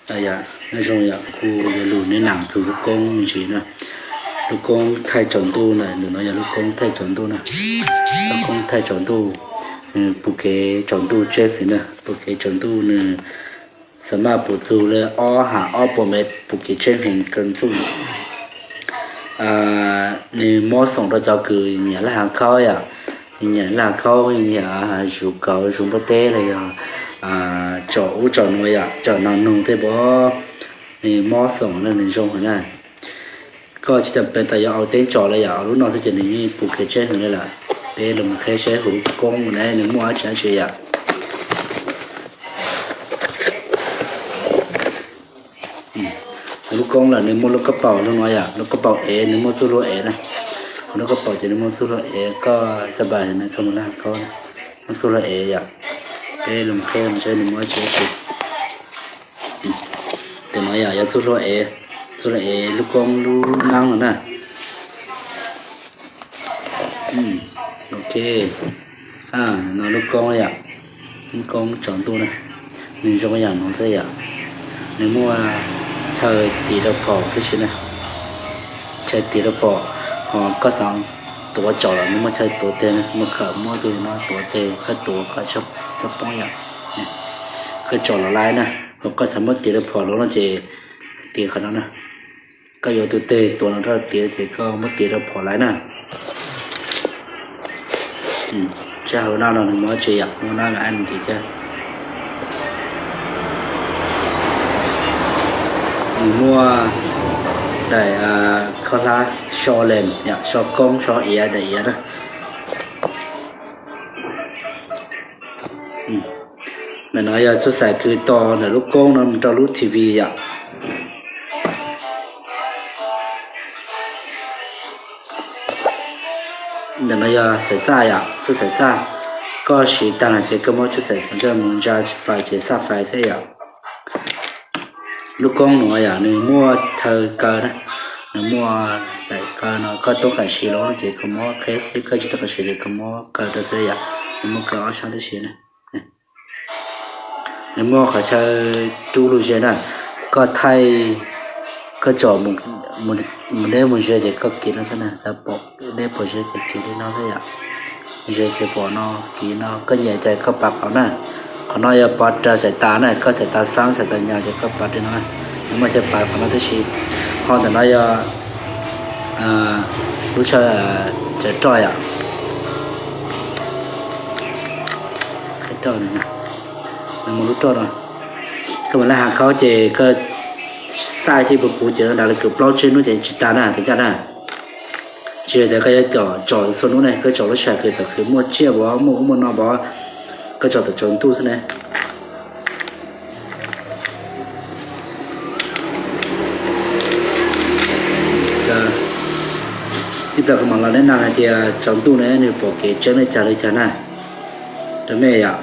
Yog, nyob zoo yom, kuv yuav lug neb naj txug lub koob me ntsis na. Lub koob thaij tsaus ntuj na, ntawm no yog lub koob thaij tsaus ntuj na. Lub koob thaij tsaus ntuj, nws pum kev tsaus ntuj tseeb heev na, pum kev tsaus ntuj nws xam maj pum txug le ob ham ob puas mev, pum kev tseeb heev kawg ntxuj. Nws mob xoom rau cov kws nyiam laj hav khaub yom, nyiam laj hav khaub, nyiam zuv kauv zuv npua teb los yog tsom ub tsom nuav yom, tsom nag nug tej npua, nws mob xoom na nws zoo heev na. Koj tsis tas pes tas yuav au teeb tsom le yom, lub no xwb ces nws yeej pum kev tseeb heev le lawm. Peb los qheb saib huv koob na nws muaj dab tsi dab tsi yom. Lub koob lawm nws muaj lub kab paus zoo no yom, lub kab paus ev, nws muaj txuj hlua ev na. Lub kab paus ces nws muaj txuj hlua ev, koj xab npais na koj mus laj khaub, muaj txuj hlua ev yom. Peb los qheb saib nws muaj dab tsi. Ntawm no yom, yog txuj hlua ev, txuj hlua ev lub koob lub naab no na. Ok, no lub koob yom, lub koob tsaus ntuj na, nws zoo yam no xwb yom. Nws muaj chaw tiv rau phom tib si na, chaw tiv rau phom, ho koj xav tuav tsaus los nws muaj chaw tuav teg na, muaj khawm muab tug no tuav teg, koj tuav kom tsis txhob poob yom. Koj tsom los lawm na, ho koj xav muab tiv rau phom los no ces tiv qhov no na. Koj yuav tus teg tuav no rau tiv ces koj muab tiv rau phom lawm na. Sab hauv no no nws muaj dab tsi yom, muaj nab mas ab ntim thiab. Nws muaj daim khaub hlab so lees yom, so koob so iav daim iav na. Ntawm no yog txuj xaim kws tos ntawm lub koob no mus rau lub T V yom. Ntawm no yog xaim xaj yom, txuj xaim xaj. Koj siv tag lawm ces koj muab txuj xaim koj mus ntsa fais ces xaj fais xwb yom. Lub koob nuav yom nws muaj chaw kaw na, nws muaj daim kaw no, koj toob kam siv los ces koj muab qheb xwb, koj tsis toob kam siv ces koj muab kaw rau xwb yom. Nws muaj kaw ob sab tib si na. Nws muaj qhov chaw rub lug ze na, koj thaij, koj tsom mus deb mus ze ces koj kiv no xwb na, xav pom deb pom ze ces kiv li no xwb yom. Ze ces pom no, kiv no, koj nyiam cas koj pav qhov na. Qhov no yog pav raws xaim tas na, koj xaim tas xaab xaim tas nyag ces koj pav li no na. Nws muaj chaw pav qhov no tib si. Ho ntawm no yog lub tshav roj yom. Nws muaj lub roj no, koj mus laj hav khaub ces koj xaj thiab puv puv ces dav li kws plaub tsib hnub ces tsis tas na, tsis tas na. Tsis yog tias koj yuav tsom txhua hnub ne, koj tsom lub sij hawm kws thaum kws muaj tsiaj pov, muaj ub muaj no pov, koj tsom thaum tsaus ntuj xwb ne. Tib plag kuv mam los neb nag hais tias tsaus ntuj ne nws pom kev tseeb li cas li cas na. Rau mej yom,